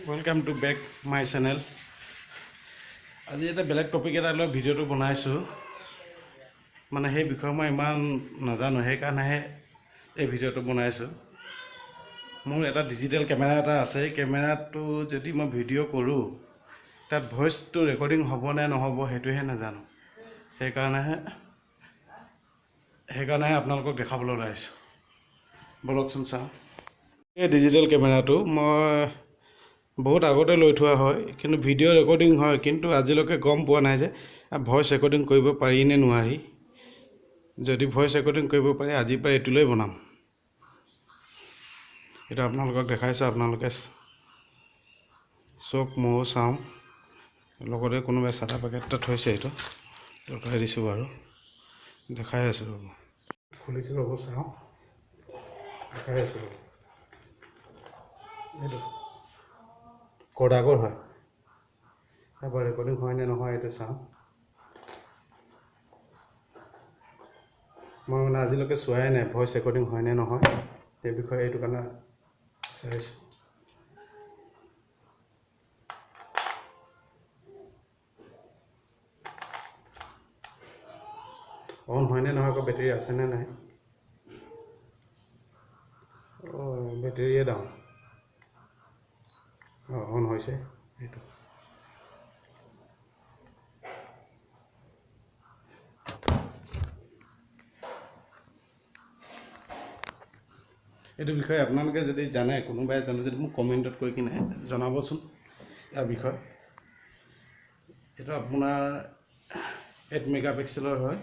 Welcome to back my channel. আজি এটা বেলেগ টপিক এটা লৈ ভিডিঅ'টো বনাইছোঁ। মানে সেই বিষয়ে মই ইমান নাজানো, সেইকাৰণেহে এই ভিডিঅ'টো বনাইছোঁ। মোৰ এটা ডিজিটেল কেমেৰা এটা আছে। এই কেমেৰাটো যদি মই ভিডিঅ' কৰোঁ, তাত ভইচটো ৰেকৰ্ডিং হ'ব নে নহ'ব সেইটোহে নাজানো। সেইকাৰণেহে আপোনালোকক দেখাবলৈ ওলাইছোঁ। ব'লকচোন চাওঁ। এই ডিজিটেল কেমেৰাটো মই বহুত আগতে লৈ থোৱা হয়, কিন্তু ভিডিঅ' ৰেকৰ্ডিং হয়, কিন্তু আজিলৈকে গম পোৱা নাই যে ভইচ ৰেকৰ্ডিং কৰিব পাৰি নে নোৱাৰি। যদি ভইচ ৰেকৰ্ডিং কৰিব পাৰি, আজিৰ পৰা এইটোলৈ বনাম। এইটো আপোনালোকক দেখাইছোঁ, আপোনালোকে চাওক, ময়ো চাওঁ। লগতে কোনোবাই চাদা পেকেট এটা থৈছে, এইটো ৰখাই দিছোঁ বাৰু। দেখাই আছোঁ, ৰ'ব। খুলিছোঁ, ৰ'ব, চাওঁ। দেখাই আছোঁ, ৰ'ব। এইটো কোডাকৰ হয়। এবাৰ ৰেকৰ্ডিং হয় নে নহয় এইটো চাওঁ। মই মানে আজিলৈকে চোৱাই নাই ভইচ ৰেকৰ্ডিং হয় নে নহয় সেই বিষয়ে, এইটো কাৰণে চাইছোঁ। অন হয়নে নহয় আকৌ, বেটেৰী আছেনে নাই। অঁ, বেটেৰীয়ে ডাউন। অঁ, অন হৈছে এইটো। এইটো বিষয়ে আপোনালোকে যদি জানে, কোনোবাই জানে যদি মোক কমেণ্টত কৈ কিনে জনাবচোন ইয়াৰ বিষয়ে। এইটো আপোনাৰ 8 মেগা পিক্সেলৰ হয়,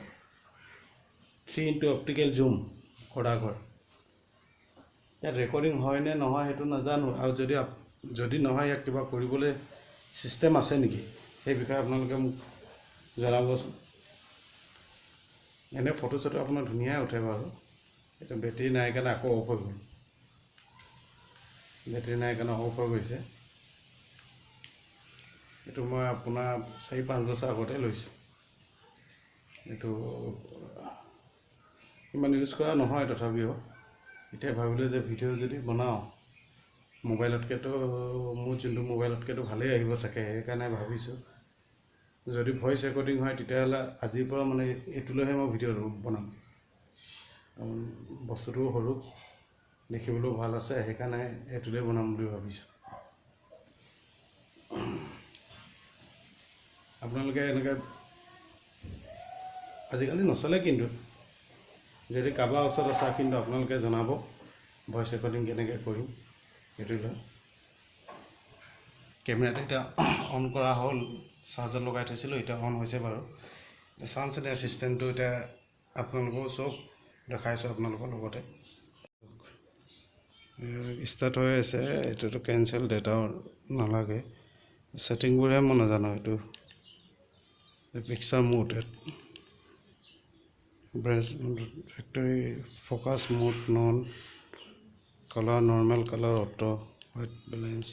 3 ইণ্টু অপ্টিকেল জুম কোডাকৰ। ইয়াত ৰেকৰ্ডিং হয় নে নহয় সেইটো নাজানো, আৰু যদি নহয় ইয়াক কিবা কৰিবলৈ ছিষ্টেম আছে নেকি সেই বিষয়ে আপোনালোকে মোক জনাবচোন। এনেই ফটো চটো আপোনাৰ ধুনীয়াই উঠে বাৰু। এইটো বেটেৰী নাই কাৰণে আকৌ অফ হৈ গ'ল, বেটেৰী নাই কাৰণে অফ হৈ গৈছে। এইটো মই আপোনাৰ 4-5 বছৰ আগতে লৈছোঁ। এইটো ইমান ইউজ কৰা নহয়, তথাপিও এতিয়া ভাবিলোঁ যে ভিডিঅ' যদি বনাওঁ মোবাইলতকৈতো, মোৰ যোনটো মোবাইলতকৈতো ভালেই আহিব চাগে, সেইকাৰণে ভাবিছোঁ যদি ভইচ ৰেকৰ্ডিং হয় তেতিয়াহ'লে আজিৰ পৰা মানে এইটোলৈহে মই ভিডিঅ' বনাম। কাৰণ বস্তুটোও সৰু, দেখিবলৈও ভাল আছে, সেইকাৰণে এইটোলৈ বনাম বুলি ভাবিছোঁ। আপোনালোকে এনেকৈ আজিকালি নচলে, কিন্তু যদি কাৰোবাৰ ওচৰত আছে কিন্তু আপোনালোকে জনাব ভইচ ৰেকৰ্ডিং কেনেকৈ কৰিম সেইটো লৈ। কেমেৰাটো এতিয়া অন কৰা হ'ল, চাৰ্জত লগাই থৈছিলোঁ, এতিয়া অন হৈছে বাৰু। চাউণ্ড এতিয়া ছিষ্টেমটো এতিয়া আপোনালোকেও চাওক, দেখাইছোঁ আপোনালোকৰ লগতে। ষ্টাৰ্ট হৈ আছে। এইটোতো কেঞ্চেল, ডেটাও নালাগে। ছেটিংবোৰহে মই নাজানো। এইটো picture mode, factory focus mode, none, colour normal, colour auto, white balance.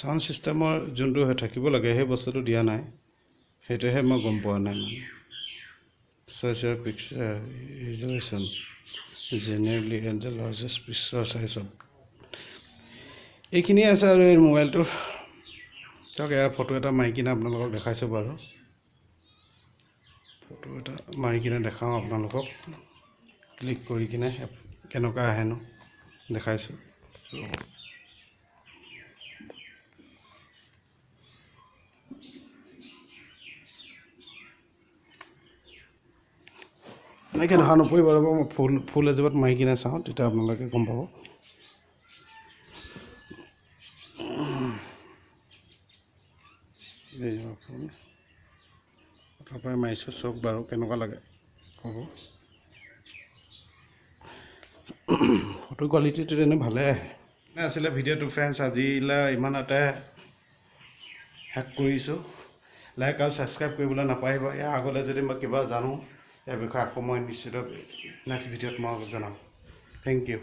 Sound ছিষ্টেমৰ যোনটো থাকিব লাগে সেই বস্তুটো দিয়া নাই, সেইটোহে মই গম পোৱা নাই। মানে size picture resolution generally and the largest picture size of এইখিনিয়ে আছে। আৰু এই মোবাইলটোৰ চাওক, ইয়াৰ ফটো এটা মাৰি কিনে আপোনালোকক দেখাইছোঁ বাৰু। ফটো এটা মাৰি কিনে দেখাওঁ আপোনালোকক, ক্লিক কৰি কিনে কেনেকুৱা আহেনো দেখাইছোঁ। এনেকৈ ধৰা নপৰিব, ৰ'ব, মই ফুল এজোপাত মাৰি কিনে চাওঁ, তেতিয়া আপোনালোকে গম পাব। এই ফুল পৰাই মাৰিছোঁ, চাওক বাৰু কেনেকুৱা লাগে ক'ব। ফটো কোৱালিটিটো তেনে ভালে আহে। আছিলে ভিডিঅ'টো ফ্ৰেণ্ডছ, আজিলৈ ইমানতে শেষ কৰিছোঁ। লাইক আৰু ছাবস্ক্ৰাইব কৰিবলৈ নাপাহৰিব। ইয়াৰ আগলৈ যদি মই কিবা জানো ইয়াৰ বিষয়ে আকৌ মই নিশ্চিত নেক্সট ভিডিঅ'ত মই জনাম। Thank U.